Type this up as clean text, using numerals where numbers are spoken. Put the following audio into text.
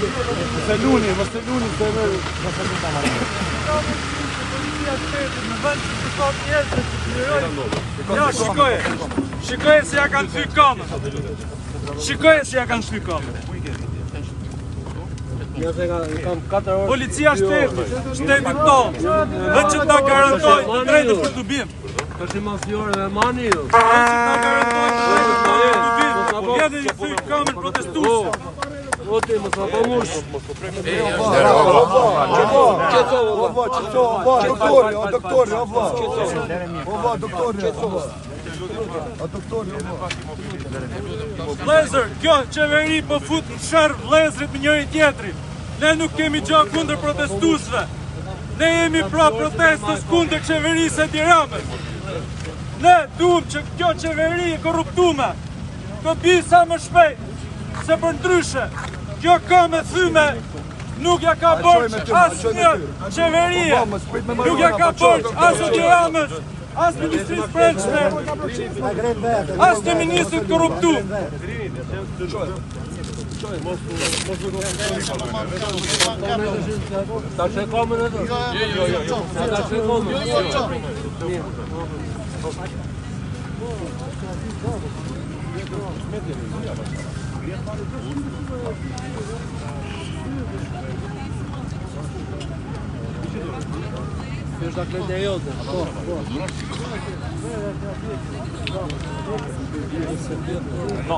Mos e luni, mos e luni se më mos e luni tamam. Policia e shtetit në vend që të thotë njerëzve që të lirojnë. Ja, shikoje. Shikoje si ja kanë thy kamën. Shikoje si ja kanë thy kamën. Policia e shtetit, shtetit tonë, dhe që ta garantojë të drejtën për tubim. Është i mafjore dhe mani ju. Dhe që ta garantojë të drejtën për tubim. Po vjen i thy kamën protestuese. O ti, mos ma po mush. O vlla, qëto, o vlla, doktori, o doktori, o vlla. O vlla, doktori, o vlla. O doktori, o vlla. Vllezër, kjo qeveri po fut në sherr vllezërit me njëri tjetrin. Ne nuk kemi gjë kundër protestuesve. Ne jemi pro protestës kundër qeverisë Edi Ramës. Ne duam që kjo qeveri e korruptume të bi sa më shpejt, se përndryshe, kjo këmbë e thyme nuk ja ka borxh asnjë qeverie, nuk ja ka borxh as Edi Ramës, as Ministrisë Brendshme, as një ministrit korruptum. Ta që kamën e të? Jo, jo, jo. Ta që kamën? Jo, Kjo është aklete e jote. Po, po. No.